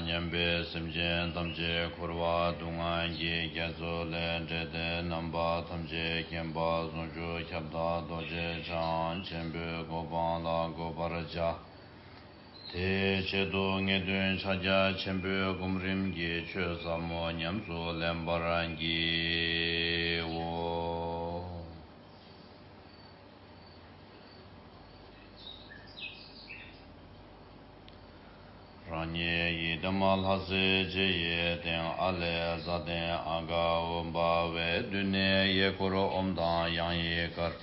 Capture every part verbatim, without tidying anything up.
མཉམ་པའི་སེམས་ཅན་ཐམས་ཅད་འཁོར་བ་སྡུག་བསྔལ་གྱི་རྒྱ་མཚོ་ལས་བསྒྲལ་ཏེ་རྣམ་པ་ཐམས་ཅད་མཁྱེན་པ་ཟུང་འཇུག་ཁྱབ་བདག་རྡོ་རྗེ་འཆང་ཆེན་པོའི་གོ་འཕང་ལ་འགོད་པར་བྱ། དེའི་ཆེད་དུ་ངེས་དོན་ཕྱག་རྒྱ་ཆེན་པོའི་སྒོམ་རིམ་གྱི་ཆོས་ཟབ་མོ་ཉམས་སུ་ལེན་པར་བགྱིའོ། རང་ཉིད་ཡི་དམ་ལྷ་སྲས་བརྒྱ་ཡི་སྟེང་། ཨ་ལས་བཛྲ་ཏེ་ཨ་ག་ཨུ་བྷ་ཝེ། བདུད་ནི་གཡས་སྐོར་ཨོཾ་དང་ཡང་ཡི་གར།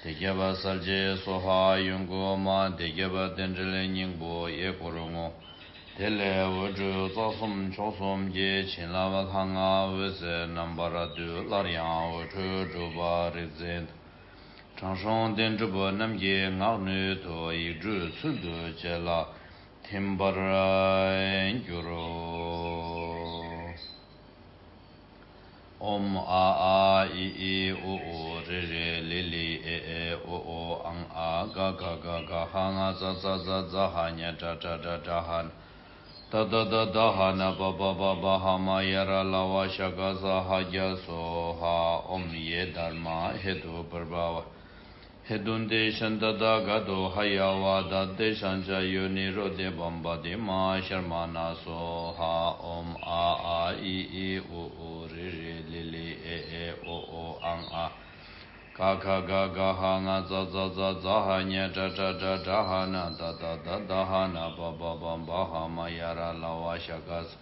ཏེ་བརྒྱ་པ་གསལ་བྱེད་སྭཱ་ཧཱ་ཡོན་སྒོ་མ། ཏེ་བརྒྱ་པ་རྟེན་འབྲེལ་སྙིང་པོ་གཡས་སྐོར་བསྔོ། དེ་ལས་འོད་འཕྲོས་རྩ་གསུམ་མཆོག་གསུམ་གྱི་བྱིན་རླབས་ལྷ་སྔགས་འོད་ཟེར་རྣམ་པར་བསྡུས། སླར་ཡང་འོད་འཕྲོས་སྒྲུབ་པ་རིག་འཛིན་དྲང་སྲོང་ལྡན་གྲུབ་རྣམས་ཀྱི་ངག་ནུས་མཐུ། ཡིག་འབྲུ་ཚུལ་དུ་བཅད་ལ་ཐིམ་པར་འགྱུར་རོ། ཨོཾ་ཨ་ཨཱ་ཨི་ཨི་ཨུ་ཨུ་རི་རི་ལི་ལི་ཨེ་ཨེ་ཨོ་ཨོ་ཨང་ཨ་ག་ག་ག་ག་ཧ་ང་ཙ་ཙ་ཛ་ཛ་ཧ་ཉ་ཏྲ་ཏྲ་ཏྲ་ཏྲ་ཧ་ན། ཏ་ཏ་ཏ་ཏ་ཧ་ན་པ་པ་པ་བ་ཧ་མ་ཡ་ར་ལ་བ་ཤ་ཀ་ས་ཧ་གྱ་སྭཱ་ཧཱ། ཨོཾ་ཡེ་དྷརྨཱ་ཧེ་ཏུ་པུརྦ་བ་ཧེ་ཏུ་ཏེ་ཤཱན་ཏ་ཏ་ག་ཏོ་ཧ་ཡ་བ་ད་ཏེ་ཤཱན་ཙ་ཡོ་ནི་རོ་དྷེ་བམ་པ་ཏི་མ་ཧཱ་ཤར་མ་ན་སྭཱ་ཧཱ། ཨོཾ་ཨ་ཨཱ་ཨི་ཨི་ཨུ་ཨུ་རི་རི་ལི་ལི་ཨེ་ཨེ་ཨོ་ཨོ་ཨང་ཨ། ཀ་ཁ་ག་ག་ཧ་ང་ཙ་ཙ་ཛ་ཛ་ཧ་ཉ་ཏྲ་ཏྲ་ཏྲ་ཏྲ་ཧ་ན། ཏ་ཏ་ཏ་ཏ་ཧ་ན་པ་པ་པ་བ་ཧ་མ་ཡ་ར་ལ་བ་ཤ་ཀ་ས་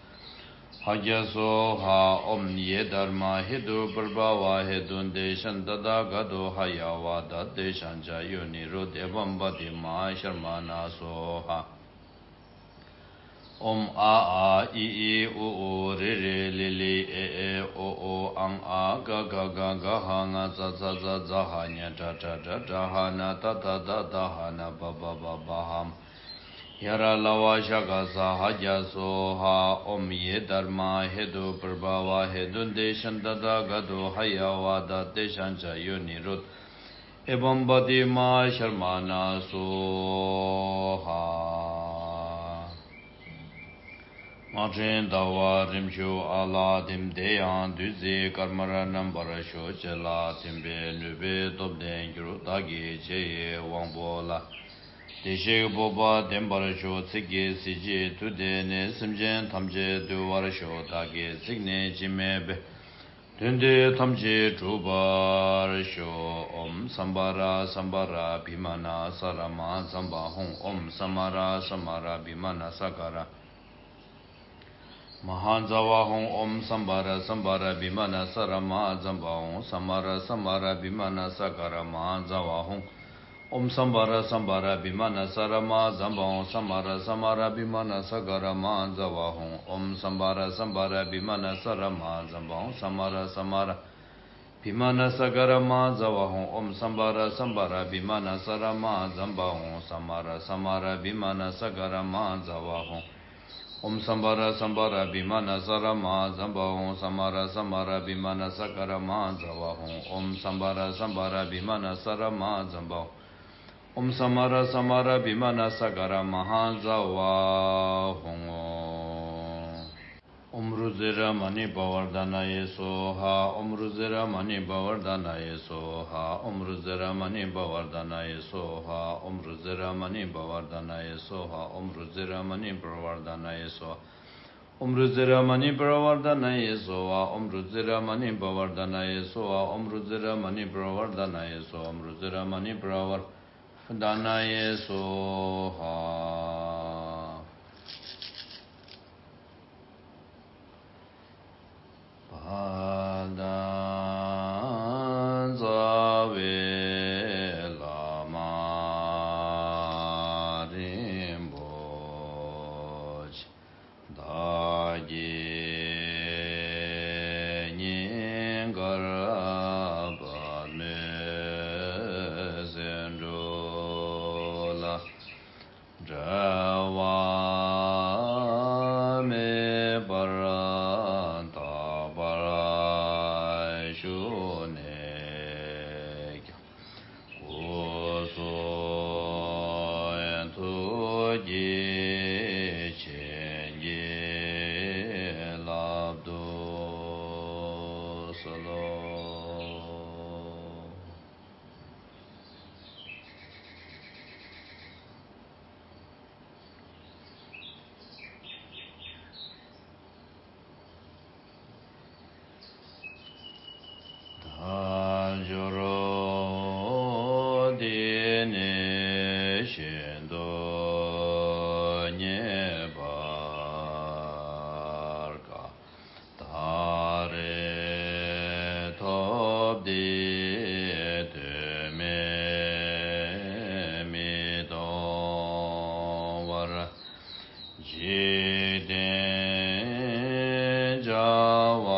ཧ་གྱ་སྭཱ་ཧཱ། ཨོཾ་ཡེ་དྷརྨཱ་ཧེ་ཏུ་པུརྦ་བ་ཧེ་ཏུ་ཏེ་ཤཱན་ཏ་ཏ་ག་ཏོ་ཧ་ཡ་བ་ད་ཏེ་ཤཱན་ཙ་ཡོ་ནི་རོ་དྷེ་བམ་པ་ཏི་མ་ཧཱ་ཤར་མ་ན་སྭཱ་ཧཱ། ཨོཾ་ཨ་ཨཱ་ཨི་ཨི་ཨུ་ཨུ་རི་རི་ལི་ལི་ཨེ་ཨེ་ཨོ་ཨོ་ཨང་ཨ་ག་ག་ག་ག་ཧ་ང་ཙ་ཙ་ཛ་ཛ་ཧ་ཉ་ཏྲ་ཏྲ་ཏྲ་ཏྲ་ཧ་ན། ཏ་ཏ་ཏ་ཏ་ཧ་ན་པ་པ་པ་བ་ཧ་མ་ཡ་ར་ལ་བ་ཤ་ཀ་ས་ཧ་གྱ་སྭཱ་ཧཱ། ཨོཾ་ཡེ་དྷརྨཱ་ཧེ་ཏུ་པུརྦ་བ་ཧེ་ཏུ་ཏེ་ཤཱན་ཏ་ཏ་ག་ཏོ་ཧ་ཡ་བ་ད་ཏེ་ཤཱན་ཙ་ཡོ་ནི་རོ་དྷེ་བམ་པ་ཏི་མ་ཧཱ་ཤར་མ་ན་སྭཱ་ཧཱ། སྔགས་ཕྲེང་ཟླ་བ་རིམ་བཞུགས་ཨ་ལ་ཐིམ། དེ་ཡང་བདུད་རྩིའི་སྐར་མར་རྣམ་པར་བཞུགས། བྱེད་ལ་ཐིམ་པས་ནུས་པའི་སྟོབས་ལྡན་གྱུར། བདག་གིས་ཆེ་ཡི་དབང་པོ་ལ། བདེ་གཤེགས་སྤོབས་པ་ལྡན་པར་ཤོག། ཚིག་གི་གཟི་བརྗིད་མཐུ་དེ་ནི། སེམས་ཅན་ཐམས་ཅད་འདུལ་བར་ཤོག། བདག་གི་ཚིག་ནི་འཆི་མེད་པའི། དོན་འདི་ཐམས་ཅད་འགྲུབ་པར་ཤོག། ཨོཾ་སམྦྷ་ར་སམྦྷ་ར་བི་མ་ན་ས་ར་མ་ཛམ་བྷ་ཧཱུྃ། ཨོཾ་སམྦྷ་ར་སམྦྷ་ར་བི་མ་ན་ས་ཀ་ར་མ་ཧཱ་ཛ་བྷ་ཧཱུྃ། ཨོཾ་སམྦྷ་ར་སམྦྷ་ར་བི་མ་ན་ས་ར་མ་ཛམ་བྷ་ཧཱུྃ། སམྦྷ་ར་སམྦྷ་ར་བི་མ་ན་ས་ཀ་ར་མ་ཧཱ་ཛ་བྷ་ཧཱུྃ། ཨོཾ་སམྦྷ་ར་སམྦྷ་ར་བི་མ་ན་ས་ར་མ་ཛམ་བྷ་ཧཱུྃ། སམྦྷ་ར་སམྦྷ་ར་བི་མ་ན་ས་ཀ་ར་མ་ཧཱ་ཛ་བྷ་ཧཱུྃ། ཨོཾ་སམྦྷ་ར་སམྦྷ་ར་བི་མ་ན་ས་ར་མ་ཛམ་བྷ་ཧཱུྃ། སམྦྷ་ར་སམྦྷ་ར་བི་མ་ན་ས་ཀ་ར་མ་ཛ་བྷ་ཧཱུྃ། ཨོཾ་སམྦྷ་ར་སམྦྷ་ར་བི་མ་ན་ས་ར་མ་ཛམ་བྷ་ཧཱུྃ། སམྦྷ་ར་སམྦྷ་ར་བི་མ་ན་ས་ཀ་ར་མ་ཛ་བྷ་ཧཱུྃ། ཨོཾ་སམྦྷ་ར་སམྦྷ་ར་བི་མ་ན་ས་ར་མ་ཛམ་བྷ་ཧཱུྃ། སམྦྷ་ར་སམྦྷ་ར་བི་མ་ན་ས་ཀ་ར་མ་ཛ་བྷ་ཧཱུྃ། ཨོཾ་སམྦྷ་ར་སམྦྷ་ར་བི་མ་ན་ས་ར་མ་ཛམ་བྷ་ཧཱུྃ། ཨོཾ་སམྦྷ་ར་སམྦྷ་ར་བི་མ་ན་ས་ཀ་ར་མ་ཧཱ་ཛ་བྷ་ཧཱུྃ། ཨོཾ་རུ་ཙི་ར་མ་ཎི་པ་བརྡ་ན་ཡེ་སྭཱ་ཧཱ། ཨོཾ་རུ་ཙི་ར་མ་ཎི་པ་བརྡ་ན་ཡེ་སྭཱ་ཧཱ། ཨོཾ་རུ་ཙི་ར་མ་ཎི་པ་བརྡ་ན་ཡེ་སྭཱ་ཧཱ། ཨོཾ་རུ་ཙི་ར་མ་ཎི་པ་བརྡ་ན་ཡེ་སྭཱ་ཧཱ། ཨོཾ་རུ་ཙི་ར་མ་ཎི་པ་བརྡ་ན་ཡེ་སྭཱ་ཧཱ། ཨོཾ་རུ་ཙི་ར་མ་ཎི་པ་བརྡ་ན་ཡེ་སྭཱ་ཧཱ། ཨོཾ་རུ་ཙི་ར་མ་ཎི་པ་བརྡ་ན་ཡེ་སྭཱ་ཧཱ། ཨོཾ་རུ་ཙི་ར་མ་ཎི་པ་བརྡ་ན་ཡེ་སྭཱ་ཧཱ། ཨོཾ་རུ་ཙི་ར་མ་ཎི་པ་བརྡ་ན་ཡེ་སྭཱ་ཧཱ། བ་དན་རྩ་བའི་བླ་མ་རིན་པོ་ཆེ། བདག་གི་སྙིང་གར་པདྨོའི་ཟེའུ་འབྲུ་ལ། འདྲ་ འཇིག་རྟེན་བྱ་བ་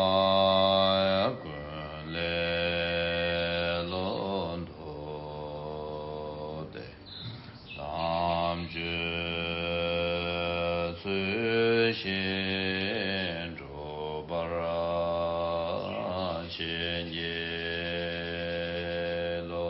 ཀུན་ལེགས་ལོ་ཐོབ་སྟེ། དམ་ཆོས་ཚུལ་བཞིན་འགྲུབ་པར་བྱིན་གྱིས་རློབས།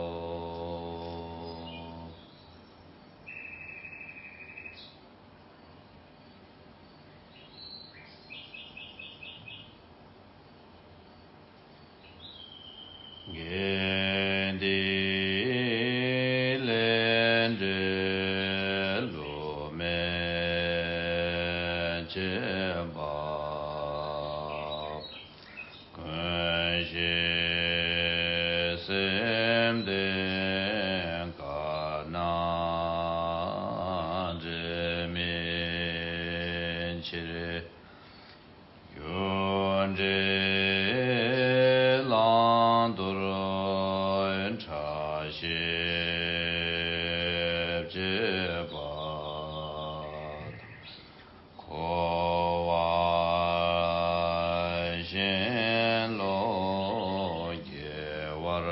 དགེ་འདུན་ལས་འབྲས་བསླུ་མེད་བྱེད་པ། ཀུན་ཤེས་སེམས་ལྡན་དཀར་ནག་འབྲེལ་མེད་ཕྱིར། རྒྱུ་འབྲས་བླང་དོར་ཕྲ་ཞིང་བཅད་པ་དང་། འཁོར་བ་གཞན་ལུགས་དགེ་བར་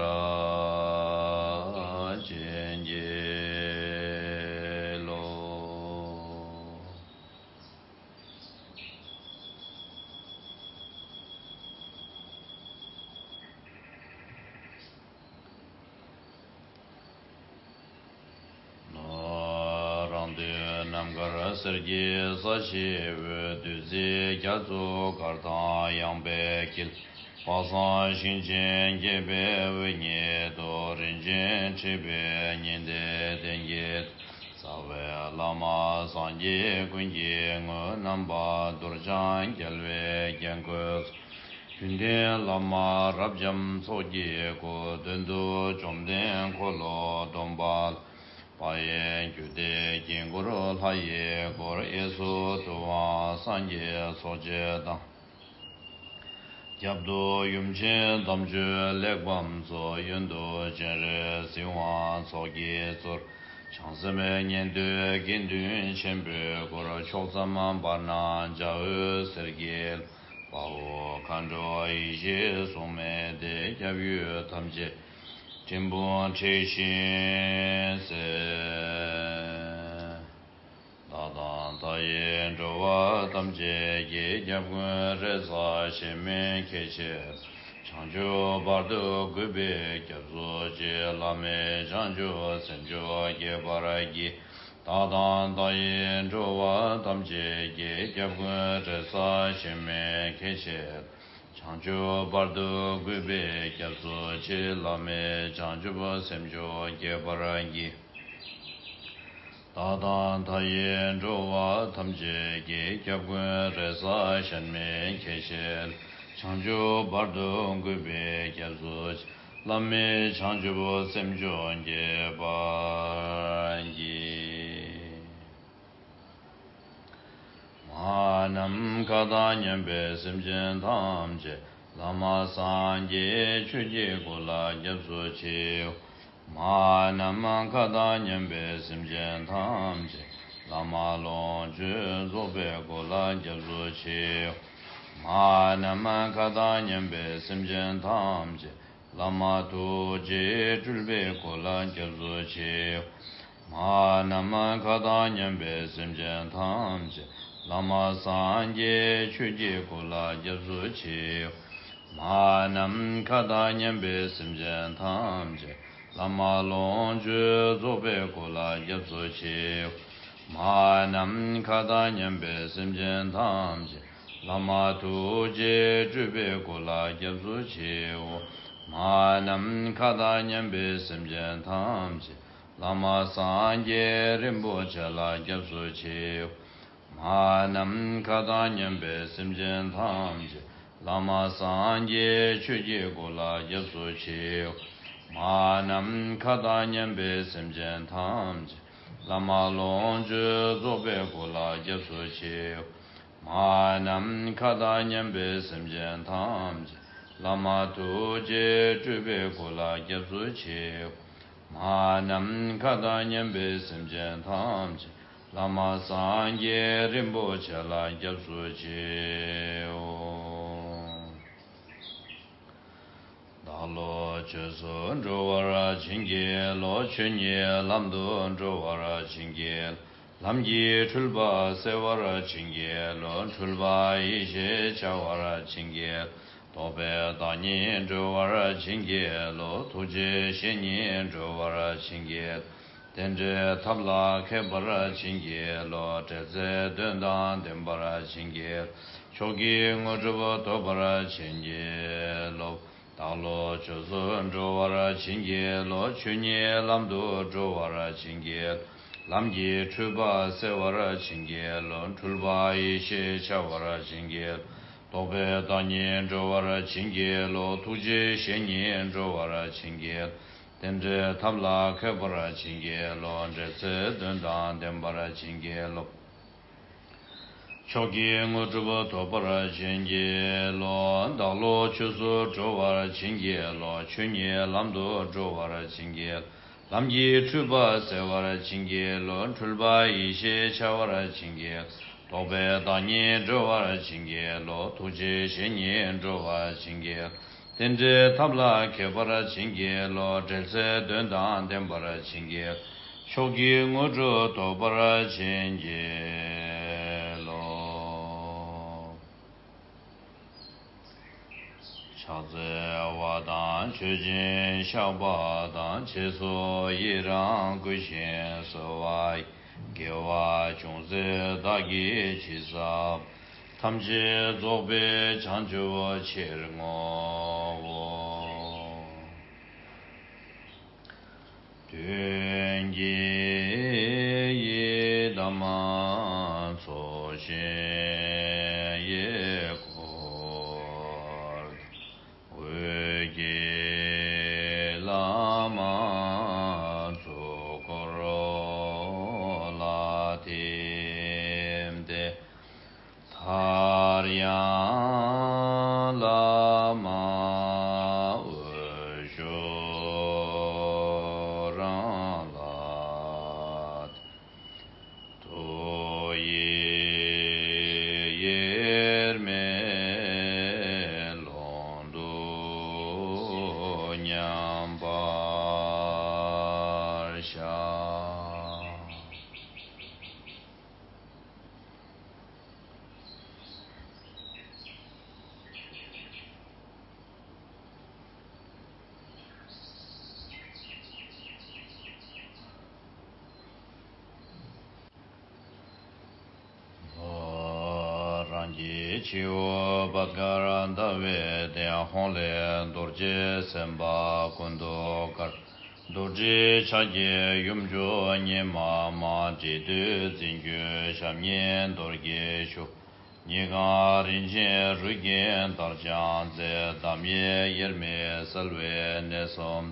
བྱིན་གྱིས་རློབས། ནོར་རང་དུས་རྣམ་དཀར་གསེར་གྱི་ས་གཞིའི་འོད། བདུད་རྩིའི་རྒྱ་མཚོ་གར་དང་ཡངས་པའི་དཀྱིལ། དཔག་བསམ་ཤིང་ཆེན་རྒྱས་པའི་འོད་ཉིད་དུ། རིན་ཆེན་ཁྲི་པའི་ཉི་ཟླའི་གདན་གྱི། རྩ་བའི་བླ་མ་སངས་རྒྱས་ཀུན་གྱི་ངོས། རྣམ་པ་རྡོ་རྗེ་འཆང་རྒྱལ་བའི་རྒྱན་བཀོད། རྒྱུད་ལྡན་བླ་མ་རབ་འབྱམས་ཚོགས་ཀྱི་སྐུ། མདུན་དུ་བཅོམ་ལྡན་འཁོར་ལོ་སྡོམ་པ། དཔལ་ཡེ་རྒྱུད་སྡེའི་དཀྱིལ་འཁོར་ལྷ་ཡི་སྐུ། གཡས་སུ་ཐུབ་དབང་སངས་རྒྱས་ཚོགས་བརྒྱད་དང་། རྒྱབ་ཏུ་ཡུམ་ཆེན་དམ་ཆོས་གླེགས་བམ་ཚོགས། གཡོན་དུ་སྤྱན་རས་གཟིགས་དབང་ཚོགས་ཀྱིས་གཙོས། བྱང་སེམས་ཉན་ཐོས་དགེ་འདུན་ཆེན་པོའི་སྐུ། ཕྱོགས་མཚམས་བར་ན་འཇའ་འོད་ཟེར་གྱིས། དཔའ་བོ་མཁའ་འགྲོ་ཡེ་ཤེས་སྲུང་མས་དེ། སྐྱབས་ཡུལ་ཐམས་ཅད་སྤྲིན་ཕུང་འཁྲིགས་ཤིང་གསལ། བདག་དང་མཐའ་ཡས་འགྲོ་བ་ཐམས་ཅད་ཀྱི། སྐྱབས་མགོན་རེ་ས་གཞན་མི་མཁྱེན་ཕྱིར། བྱང་ཆུབ་བར་དུ་གུས་པས་སྐྱབས་སུ་མཆི། བླ་མེད་བྱང་ཆུབ་སེམས་མཆོག་སྐྱེ་བར་བགྱི། བདག་དང་མཐའ་ཡས་འགྲོ་བ་ཐམས་ཅད་ཀྱི། སྐྱབས་མགོན་རེ་ས་གཞན་མི་མཁྱེན་ཕྱིར། བྱང་ཆུབ་བར་དུ་གུས་པས་སྐྱབས་སུ་མཆི། བླ་མེད་བྱང་ཆུབ་སེམས་མཆོག་སྐྱེ་བར་བགྱི། བདག་དང་མཐའ་ཡས་འགྲོ་བ་ཐམས་ཅད་ཀྱི། སྐྱབས་མགོན་རེ་ས་གཞན་མི་མཁྱེན་ཕྱིར། བྱང་ཆུབ་བར་དུ་གུས་པས་སྐྱབས་སུ་མཆི། བླ་མེད་བྱང་ཆུབ་སེམས་མཆོག་སྐྱེ་བར་བགྱི། མ་ནམ་མཁའ་དང་མཉམ་པའི་སེམས་ཅན་ཐམས་ཅད། བླ་མ་སངས་རྒྱས་ཆོས་ཀྱི་སྐུ་ལ་སྐྱབས་སུ་མཆིའོ། མ་ནམ་མཁའ་དང་མཉམ་པའི་སེམས་ཅན་ཐམས་ཅད། བླ་མ་ལོངས་སྤྱོད་རྫོགས་པའི་སྐུ་ལ་སྐྱབས་སུ་མཆིའོ། མ་ནམ་མཁའ་དང་མཉམ་པའི་སེམས་ཅན་ཐམས་ཅད། བླ་མ་ཐུགས་རྗེ་སྤྲུལ་པའི་སྐུ་ལ་སྐྱབས་སུ་མཆིའོ། མ་ནམ་མཁའ་དང་མཉམ་པའི་སེམས་ཅན་ཐམས་ཅད། བླ་མ་སངས་རྒྱས་ཆོས་ཀྱི་སྐུ་ལ་སྐྱབས་སུ་མཆིའོ། མ་ནམ་མཁའ་དང་མཉམ་པའི་སེམས་ཅན་ཐམས་ཅད། བླ་མ་ལོངས་སྤྱོད་རྫོགས་པའི་སྐུ་ལ་སྐྱབས་སུ་མཆིའོ། མ་ནམ་མཁའ་དང་མཉམ་པའི་སེམས་ཅན་ཐམས་ཅད། བླ་མ་ཐུགས་རྗེ་སྤྲུལ་པའི་སྐུ་ལ་སྐྱབས་སུ་མཆིའོ། མ་ནམ་མཁའ་དང་མཉམ་པའི་སེམས་ཅན་ཐམས་ཅད། བླ་མ་སངས་རྒྱས་རིན་པོ་ཆེ་ལ་སྐྱབས་སུ་མཆིའོ། མ་ནམ་མཁའ་དང་མཉམ་པའི་སེམས་ཅན་ཐམས་ཅད། བླ་མ་སངས་རྒྱས་ཆོས་ཀྱི་སྐུ་ལ་སྐྱབས་སུ་མཆིའོ། མ་ནམ་མཁའ་དང་མཉམ་པའི་སེམས་ཅན་ཐམས་ཅད། བླ་མ་ལོངས་སྤྱོད་རྫོགས་པའི་སྐུ་ལ་སྐྱབས་སུ་མཆིའོ། མ་ནམ་མཁའ་དང་མཉམ་པའི་སེམས་ཅན་ཐམས་ཅད། བླ་མ་ཐུགས་རྗེ་སྤྲུལ་པའི་སྐུ་ལ་སྐྱབས་སུ་མཆིའོ། མ་ནམ་མཁའ་དང་མཉམ་པའི་སེམས་ཅན་ཐམས་ཅད། བླ་མ་སངས་རྒྱས་རིན་པོ་ཆེ་ལ་སྐྱབས་སུ་མཆིའོ། བདག་བློ་ཆོས་སུ་འགྲོ་བར་བྱིན་གྱིས་རློབས། ཆོས་ཉིད་ལམ་དུ་འགྲོ་བར་བྱིན་གྱིས་རློབས། ལམ་གྱི་འཁྲུལ་པ་སེལ་བར་བྱིན་གྱིས་རློབས། འཁྲུལ་པ་ཡེ་ཤེས་འཆར་བར་བྱིན་གྱིས་རློབས། རྟོགས་པའི་བདག་ཉིད་གྲོལ་བར་བྱིན་གྱིས་རློབས། ཐུགས་རྗེའི་བཤེས་གཉེན་གྲོལ་བར་བྱིན་གྱིས་རློབས། རྟེན་འབྲེལ་ཐབས་ལ་མཁས་པར་བྱིན་གྱིས་རློབས། འབྲེལ་ཚད་དོན་དང་ལྡན་པར་བྱིན་གྱིས་རློབས། མཆོག་གི་དངོས་གྲུབ་ཐོབ་པར་བྱིན་གྱིས་རློབས། བདག་བློ་ཆོས་སུ་འགྲོ་བར་བྱིན་གྱིས་རློབས། ཆོས་ཉིད་ལམ་དུ་འགྲོ་བར་བྱིན་གྱིས་རློབས། ལམ་གྱི་འཁྲུལ་པ་སེལ་བར་བྱིན་གྱིས་རློབས། འཁྲུལ་པ་ཡེ་ཤེས་འཆར་བར་བྱིན་གྱིས་རློབས། རྟོགས་པའི་བདག་ཉིད་གྲོལ་བར་བྱིན་གྱིས་རློབས། ཐུགས་རྗེའི་བཤེས་གཉེན་གྲོལ་བར་བྱིན་གྱིས་རློབས། རྟེན་འབྲེལ་ཐབས་ལ་མཁས་པར་བྱིན་གྱིས་རློབས། འབྲེལ་ཚད་དོན་དང་ལྡན་པར་བྱིན་གྱིས་རློབས། མཆོག་གི་དངོས་གྲུབ་ཐོབ་པར་བྱིན་གྱིས་རློབས། བདག་བློ་ཆོས་སུ་འགྲོ་བར་བྱིན་གྱིས་རློབས། ཆོས་ཉིད་ལམ་དུ་འགྲོ་བར་བྱིན་གྱིས་རློབས། ལམ་གྱི་འཁྲུལ་པ་སེལ་བར་བྱིན་གྱིས་རློབས། འཁྲུལ་པ་ཡེ་ཤེས་འཆར་བར་བྱིན་གྱིས་རློབས། རྟོགས་པའི་བདག་ཉིད་གྲོལ་བར་བྱིན་གྱིས་རློབས། ཐུགས་རྗེའི་བཤེས་གཉེན་གྲོལ་བར་བྱིན་གྱིས་རྟེན་འབྲེལ་ཐབས་ལ་མཁས་པར་བྱིན་གྱིས་རློབས། འབྲེལ་ཚད་དོན་དང་ལྡན་པར་བྱིན་གྱིས། མཆོག་གི་དངོས་གྲུབ་ཐོབ་པར་བྱིན་གྱིས་རློབས། ཕྱག་འཚལ་བ་དང་མཆོད་ཅིང་བཤགས་པ་དང་། རྗེས་སུ་ཡི་རང་བསྐུལ་ཞིང་གསོལ་བ་ཡི། དགེ་བ་ཅུང་ཟད་བདག་གིས་ཅི་བསགས། ཐམས་ཅད་རྫོགས་པའི་བྱང་ཆུབ་ཕྱིར་བསྔོའོ། མདུན་གྱི་ཡི་དམ་ཚོགས་ཞིང་ཡི་འཁོར། འོད་ཀྱི་ལྷ་མ་གཙོ་འཁོར་ལ་བརྟེན་ཏེ། མཐར་ཡང་བླ་མ་འོད་ཞུ་རང་ལ། ཐུགས་ཡིད་དབྱེར་མེད་ཀློང་དུ་མཉམ་པར་བཞག། རང་གི་སྤྱི་བོ་བྷ་དཀར་ཟླ་བའི་གདན། ཧཱུྃ་ལས་རྡོ་རྗེ་སེམས་དཔའ་ཀུན་ཏུ་དཀར། རྡོ་རྗེ་ཕྱག་རྒྱའི་ཡུམ་མཆོག་སྙེམས་མ་མ། འབྲས་དུས་འཛིན་སྐྱོང་ཞབས་གཉིས་རྡོ་རྗེའི་གཞུ། སྙིང་གར་རིན་ཆེན་རུས་ཀྱི་དར་དཔྱངས་མཛད། འདམ་གཡས་དབྱེར་མེད་གསལ་བའི་གནས་གསུམ།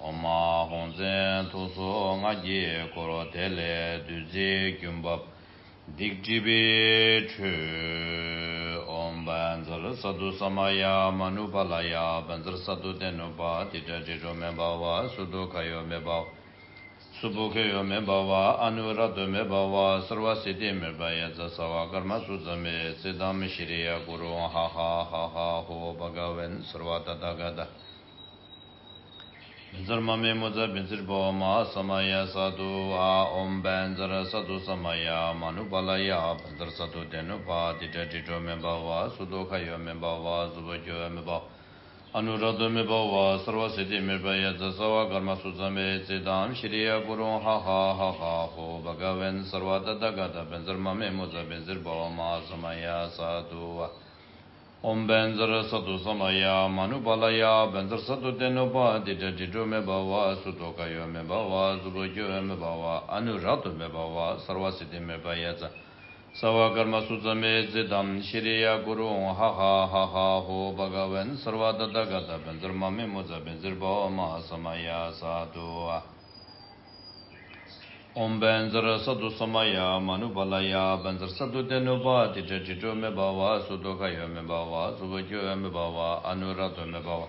ཨོཾ་ཨཱཿཧཱུྃ་བཛྲ་ཐུགས་སྲོག་སྔགས་ཀྱི་འཁོར། དེ་ལས་བདུད་རྩིའི་རྒྱུན་བབས། སྡིག་སྒྲིབ་པའི་ཁྲོད། ཨོཾ་བཛྲ་སཏྭ་ས་མ་ཡ་མ་ནུ་པཱ་ལ་ཡ། བཛྲ་སཏྭ་ཏེ་ནུ་པཱ་ཏི་ཏྲ་ཏྲི་ཏྲོ་མེ་བྷ་ཝ། སུ་ཏོ་ཁ་ཡོ་མེ་བྷ་ཝ། སུ་བོ་ཁེ་ཡོ་མེ་བྷ་ཝ། ཨ་ནུ་ར་ཏོ་མེ་བྷ་ཝ། སརྦ་སིདྡྷི་མེ་བྷ་ཡ་ཙྪ། སརྦ་ཀརྨ་སུ་ཛ་མེ་ཙིཏྟཾ་ཤྲི་ཡ་ཀུ་རུ་ཧ་ཧ་ཧ་ཧ་ཧོ་བྷ་ག་ཝན་སརྦ་ཏ་ཐཱ་ག་ཏ། བཛྲ་མ་མེ་མུ་ཙ་བཛྲ་བྷཱུ་མ་ས་མ་ཡ་སཱ་ཏུ་ཨཱཿ། ཨོཾ་བཛྲ་སཏྭ་ས་མ་ཡ་མ་ནུ་པཱ་ལ་ཡ། བཛྲ་སཏྭ་ཏེ་ནུ་པཱ་ཏི་ཏྲ་ཏྲི་ཏྲོ་མེ་བྷ་ཝ། སུ་ཏོ་ཁ་ཡོ་མེ་བྷ་ཝ། སུ་བོ་ཁེ་ཡོ་མེ་བྷ་ཝ། ཨ་ནུ་ར་ཏོ་མེ་བྷ་ཝ། སརྦ་སིདྡྷི་མེ་བྷ་ཡ་ཙྪ། སརྦ་ཀརྨ་སུ་ཛ་མེ་ཙིཏྟཾ་ཤྲི་ཡ་ཀུ་རུ་ཧ་ཧ་ཧ་ཧ་ཧོ་བྷ་ག་ཝན་སརྦ་ཏ་ཐཱ་ག་ཏ། བཛྲ་མ་མེ་མུ་ཙ་བཛྲ་བྷཱུ་མ་ས་མ་ཡ་སཱ་ཏུ་ཨཱཿ། ཨོཾ་བཛྲ་སཏྭ་ས་མ་ཡ་མ་ནུ་པཱ་ལ་ཡ། བཛྲ་སཏྭ་ཏེ་ནུ་པཱ་ཏི་ཏྲ་ཏྲི་ཏྲོ་མེ་བྷ་ཝ། སུ་ཏོ་ཁ་ཡོ་མེ་བྷ་ཝ། སུ་བོ་ཁེ་ཡོ་མེ་བྷ་ཝ། ཨ་ནུ་ར་ཏོ་མེ་བྷ་ཝ། སརྦ་སིདྡྷི་མེ་བྷ་ཡ་ཙྪ། སརྦ་ཀརྨ་སུ་ཙྪ་མེ་ཙིཏྟཾ་ཤྲི་ཡ་ཀུ་རུ་ཧ་ཧ་ཧ་ཧ་ཧོ་བྷ་ག་ཝན་སརྦ་ཏ་ཐཱ་ག་ཏ། བཛྲ་མ་མེ་མུ་ཙ་བཛྲ་བྷཱུ་མ་ས་མ་ཡ་སཱ་ཏུ་ཨཱཿ། ཨོཾ་བཛྲ་སཏྭ་ས་མ་ཡ་མ་ནུ་པཱ་ལ་ཡ། བཛྲ་སཏྭ་ཏེ་ནུ་པཱ་ཏི་ཏྲ་ཏྲི་ཏྲོ་མེ་བྷ་ཝ། སུ་ཏོ་ཁ་ཡོ་མེ་བྷ་ཝ། སུ་བོ་ཁེ་ཡོ་མེ་བྷ་ཝ། ཨ་ནུ་ར་ཏོ་མེ་བྷ་ཝ།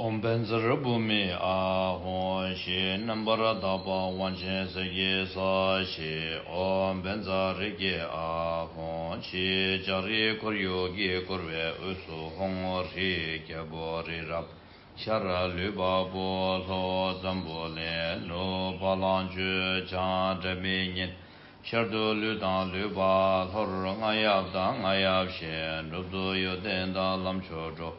ཨོཾ་བཛྲ་བྷུ་མི་ཨཱཿཧཱུྃ། ཞེས་རྣམ་པར་དག་པ་དབང་ཆེན་ས་གཞིའི་ས་ཞེས། ཨོཾ་བཛྲ་རིགས་ཀྱི་ཨཱཿཧཱུྃ། ཞེས་ལྕགས་རིའི་ཁོར་ཡུག་གིས་བསྐོར་བའི་དབུས་སུ་ཧཱུྃ་རིའི་རྒྱལ་པོ་རི་རབ། ཤར་ལུས་འཕགས་པོ། ལྷོ་འཛམ་བུ་གླིང་། ནུབ་བ་ལང་སྤྱོད། བྱང་སྒྲ་མི་སྙན། ཤར་དུ་ལུས་དང་ལུས་འཕགས། ལྷོར་རྔ་ཡབ་དང་རྔ་ཡབ་གཞན། ནུབ་ཏུ་གཡོ་ལྡན་དང་ལམ་མཆོག་འགྲོ།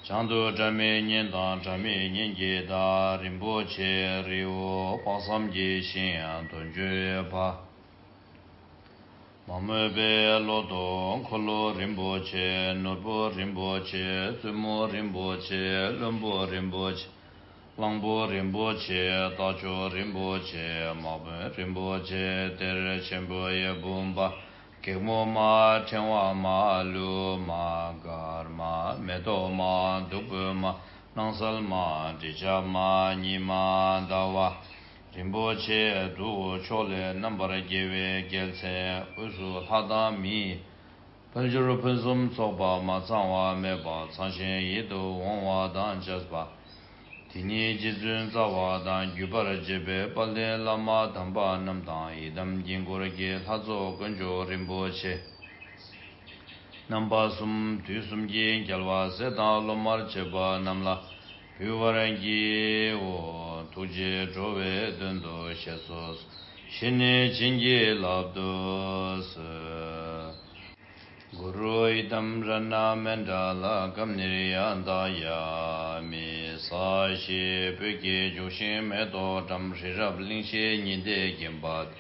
བྱང་དུ་སྒྲ་མི་སྙན་དང་སྒྲ་མི་སྙན་གྱི་བདག་རིན་པོ་ཆེ་རི་བོ་དཔག་བསམ་གྱི་ཤིང་དུ་འགྱུར་བ། མ་རྨོས་པའི་ལོ་ཏོག་འཁོར་ལོ་རིན་པོ་ཆེ། ནོར་བུ་རིན་པོ་ཆེ། བཙུན་མོ་རིན་པོ་ཆེ། བློན་པོ་རིན་པོ་ཆེ། གླང་པོ་རིན་པོ་ཆེ། རྟ་མཆོག་རིན་པོ་ཆེ། དམག་དཔོན་རིན་པོ་ཆེ། གཏེར་ཆེན་པོ་ཡི་བུམ་པ། སྒེག་མོ་མ། ཕྲེང་བ་མ། ལུས་མ། གར་མ། མེ་ཏོག་མ། བདུག་སྤོས་མ། སྣང་གསལ་མ། དྲི་ཆབ་མ། ཉི་མ་ཟླ་བ། རིན་པོ་ཆེ་དྲུག་ཕྱོགས་ལས་རྣམ་པར་རྒྱལ་བའི་རྒྱལ་མཚན། དབུས་སུ་ལྷ་དང་མི། དཔལ་འབྱོར་ཕུན་སུམ་ཚོགས་པ་མ་ཚང་བ་མེད་པ་ཚང་ཞིང་ཡིད་དུ་འོང་བ་དང་བཅས་པ། དེ་ཉིད་རྗེ་བཙུན་རྩ་བ་དང་བརྒྱུད་པར་བཅས་པའི་དཔལ་ལྡན་བླ་མ་དམ་པ་རྣམས་དང་ཡི་དམ་དཀྱིལ་འཁོར་གྱི་ལྷ་ཚོགས་དཀོན་མཆོག་རིན་པོ་ཆེ། རྣམ་པ་གསུམ་དུས་གསུམ་གྱི་རྒྱལ་བ་སྲས་དང་སློབ་མར་བཅས་པ་རྣམས་ལ་འབུལ་བར་བགྱིའོ། ཐུགས་རྗེས་འགྲོ་བའི་དོན་དུ་བཞེས་སོ། བཞེས་ནས་བྱིན་གྱིས་བརླབ་ཏུ་གསོལ། གུ་རུ་ཨི་དམ་རཏྣ་མཎྜ་ལ་ཀམ་ནིར་ཡ་ཏཱ་ཡ་མི། ས་གཞི་སྤོས་ཀྱི་འབྱུང་ཞིང་མེ་ཏོག་བཀྲམ། རི་རབ་གླིང་བཞི་ཉི་ཟླས་བརྒྱན་པ།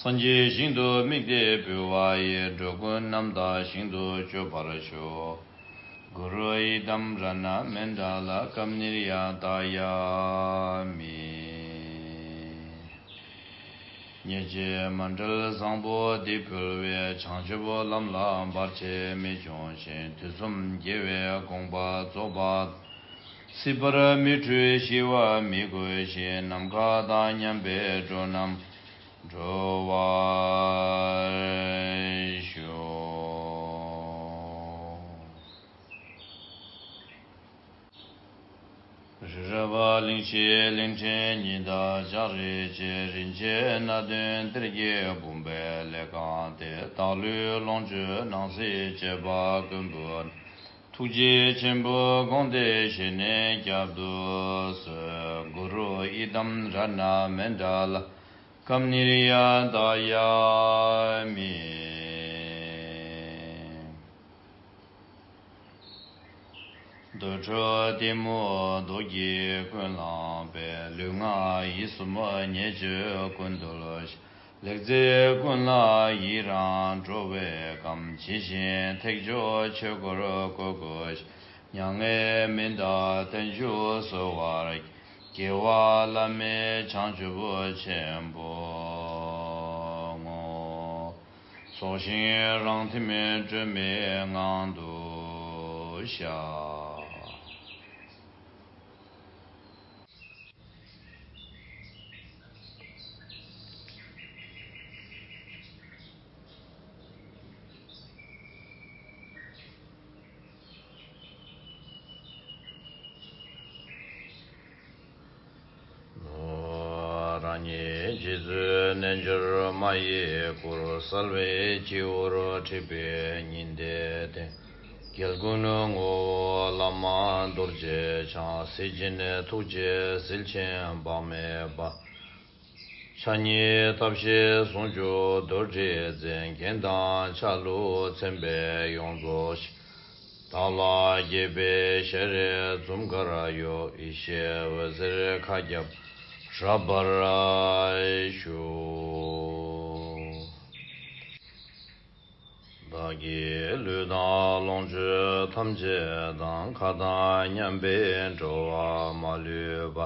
སངས་རྒྱས་ཞིང་དུ་དམིགས་ཏེ་འབུལ་བ་ཡིས། འགྲོ་ཀུན་རྣམ་དག་ཞིང་དུ་སྤྱོད་པར་ཤོག། གུ་རུ་ཨི་དམ་རཏྣ་མཎྜ་ལ་ཀམ་ནིར་ཡ་ཏཱ་ཡ་མི། ཉེས་བྱས་མ་བསྒྲལ་བཟང་པོ་འདི་ཕུལ་བས། བྱང་ཆུབ་ལམ་ལ་བར་ཆད་མི་འབྱུང་ཞིང་། དུས་གསུམ་རྒྱལ་བའི་དགོངས་པ་རྫོགས་པ། སྲིད་པར་མི་འཁྲུལ་ཞི་བ་མི་གོས་ཤིང་། ནམ་མཁའ་དང་མཉམ་པའི་འགྲོ་རྣམས་འགྲོ་བར་ཤོག། རི་རབ་གླིང་བཞི་གླིང་ཕྲན་ཉི་ཟླ་ལྕགས་རི་བཅས། རིན་ཆེན་སྣ་བདུན་གཏེར་གྱི་བུམ་པས་ལེགས་བཀང་སྟེ། བདག་ལུས་ལོངས་སྤྱོད་སྣང་སྲིད་བཅས་པ་ཀུན་པོ། ཐུགས་རྗེ་ཆེན་པོས་དགོངས་ཏེ་བཞེས་ནས་བསྐྱབ་ཏུ་གསོལ། གུ་རུ་ཨི་དམ་རཏྣ་མཎྜ་ལ་ཀམ་ནིར་ཡ་ཏཱ་ཡ་མི། དུར་ཁྲོད་གཏི་མུག་གདུགས་ཀྱིས་ཀུན་བསླངས་པས། ལུས་ངག་ཡིད་གསུམ་ཉེས་སྤྱོད་ཀུན་འདུལ་ཞིང་། ལེགས་མཛད་ཀུན་ལ་ཡི་རང་འགྲོ་བའི་ཁམས། ཇི་བཞིན་ཐེག་མཆོག་ཆོས་འཁོར་བསྐོར་བསྐོར་ཞིང་། མྱ་ངན་མི་འདའ་བརྟན་བཞུགས་གསོལ་བར། རྒྱལ་བ་བླ་མེད་བྱང་ཆུབ་ཆེན་པོའི་ངོ་བོ། རྫོགས་ཤིང་རང་ཐིམ་སྤྲོས་མེད་ངང་དུ་བཞག། རང་ཉིད་རྗེ་བཙུན་རྣལ་འབྱོར་མ་ཡི་སྐུར། གསལ་བའི་སྤྱི་བོར་འཁྲིལ་བའི་ཉི་ཟླའི་སྟེང་། རྒྱལ་ཀུན་ངོ་བོ་བླ་མ་རྡོ་རྗེ་འཆང་། གཟི་བྱིན་ཐུགས་རྗེའི་ཟིལ་ཆེན་དཔག་མེད་པ། ཕྱག་གཉིས་ཐབས་ཤེས་ཟུང་འཇུག་རྡོར་དྲིལ་མཚན། རྒྱན་དང་ཆ་ལུགས་མཚན་དཔེ་ཡོངས་རྫོགས་ཤིང་། བདག་ལ་དགྱེས་པའི་ཞལ་རས་འཛུམ་དཀར་གཡོ། ཡེ་ཤེས་འོད་ཟེར་མཁའ་ཁྱབ་རབ་འབར་བཞུགས། བདག་གི་ལུས་དང་ལོངས་སྤྱོད་ཐམས་ཅད་དང་། མཁའ་དང་མཉམ་པའི་འགྲོ་བ་མ་ལུས་པ།